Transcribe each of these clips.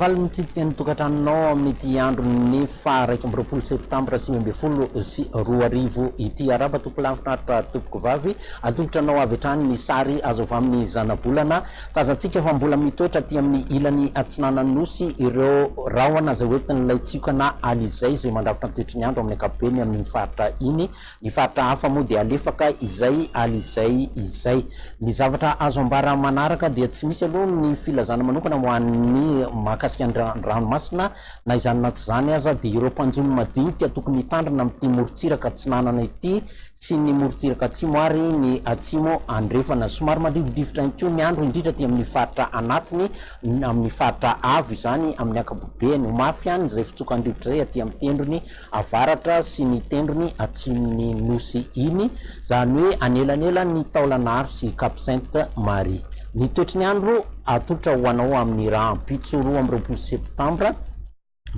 Falifaly mitsidika ny tokantranonao amin'ity andron'ny faha 21 septambra 2019 ity. Arahaba tompolahy finaritra tompokovavy. Atolotra anao avy hatrany ny sary azo avy amin'ny zanabolana. Tazantsika fa mbola mitoetra aty amin'ny ilany atsinanan'ny Nosy ireo rahona izay hoentin'ilay tsiokana Alizay izay mandrafitra ny toetry ny andro amin'ny ankapobeny amin'iny faritra iny. Ny faritra hafa moa dia alefaka izay Alizay izay. Ny zavatra azo ambara manaraka dia tsy misy aloha ny filazana manokana ho an'ny mahakasika ny ranomasina. Na izany na tsy izany aza dia ireo mpanjono madinika tokony hitandrina amin'ity morontsiraka atsinanana ity sy ny morontsiraka atsimo ary ny atsimo andrefana. Somary mandrivodrivotra ihany koa ny andro indrindra aty amin'ny faritra anatiny, amin'ny faritra avo izany amin'ny ankapobeny. Ho mafy ihany izay fitsokan-drivotra izay aty amin'ny tendrony avaratra sy ny tendrony atsimon'ny nosy iny, izany hoe anelanelan'ny Taolagnaro sy Cap Sainte Marie. Ny toetry ny andro atolotra ho anao amin'ny rahampitso 22 septambra.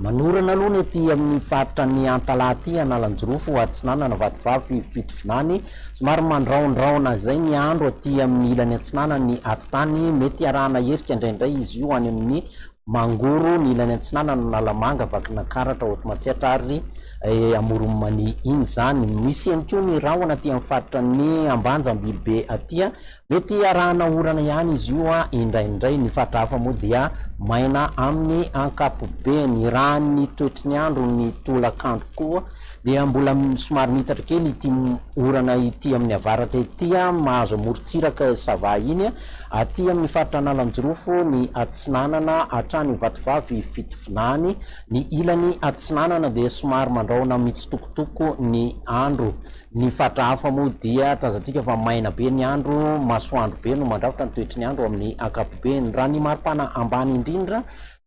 Manorana aloha ny aty amin'ny faritra ny Antalaha aty, Analanjirofo, Atsinanana, Vatovavy, Fitovinany. Somary mandrahondrahona izay ny andro aty amin'ny ilany atsinanan'ny atitany. Mety arahana herika indraindray izy io any amin'ny Mangoro, ny ilany atsinanana, Analamanga, Vakinankaratra, Haute Matsiatra ary Amoron'i Mania iny izany. Misy ihany koa ny rahona aty amin'ny faritra ny Ambanja, Ambilobe aty. Mety arahana orana ihany izy io indraindray. Ny faritra hafa moa dia maina amin'ny ankapobeny. Raha ny toetry ny andro ny tolakandro koa dia mbola somary miitatra kely ity orana ity amin'ny avaratra ity, mahazo amorontsiraka Sava iny, aty amin'ny faritra Analanjirofo ny atsinanana hatrany Vatovavy Fitovinany. Ny ilany atsinanana dia somary mandrahona mitsitokotoko ny andro. Ny faritra hafa moa dia tazantsika fa maina be ny andro, masoandro be no mandrafitra ny toetry ny andro amin'ny ankapobeny. Raha ny maripana ambany indrindra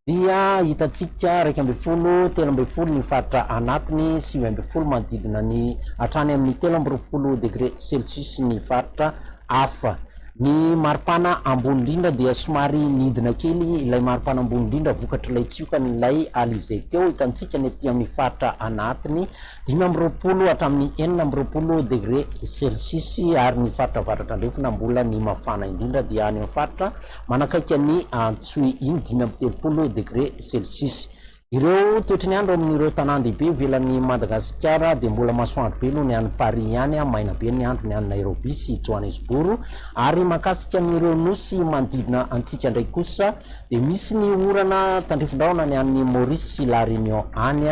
dia hitantsika 11, 13 ny faritra anatiny, 19 manodidina ny hatrany amin'ny 23 degré celsius ny faritra hafa. Ny maripana ambony indrindra dia somary nidina kely ilay maripana ambony indrindra vokatr'ilay tsiokan'ilay alizé teo. Hitantsika ny aty amin'ny faritra anatiny. 25 hatramin'ny 26 degre celsius ary ny faritra avaratra andrefana mbola ny mafana indrindra dia any amin'ny faritra manakaiky an'i Antsohihy iny 35 degre celsius. Ireo toetry ny andro amin'ireo tanàn-dehibe ivelan'i Madagasikara dia mbola masoandro be noho ny any Paris ihany, maina be ny andro ny any Nairobi sy Johannesburg ary mahakasika an'ireo nosy manodidina antsika indray kosa dia misy ny orana tandrifin-drahona ny any Maurice sy La Réunion any.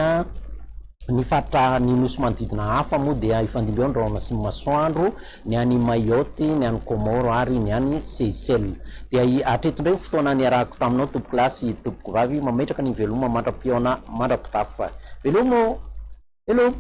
Ny faritra ny nosy manodidina hafa moa dia hifandimby ao ny rahona sy ny masoandro, ny any Mayotte, ny any Comores ary ny any Seychelles. Dia hatreto indray ny fotoana niarahako taminao tompokolahy sy tompokovavy, mametraka ny veloma mandra-pihaona mandra-pitafa. Veloma ô! Veloma!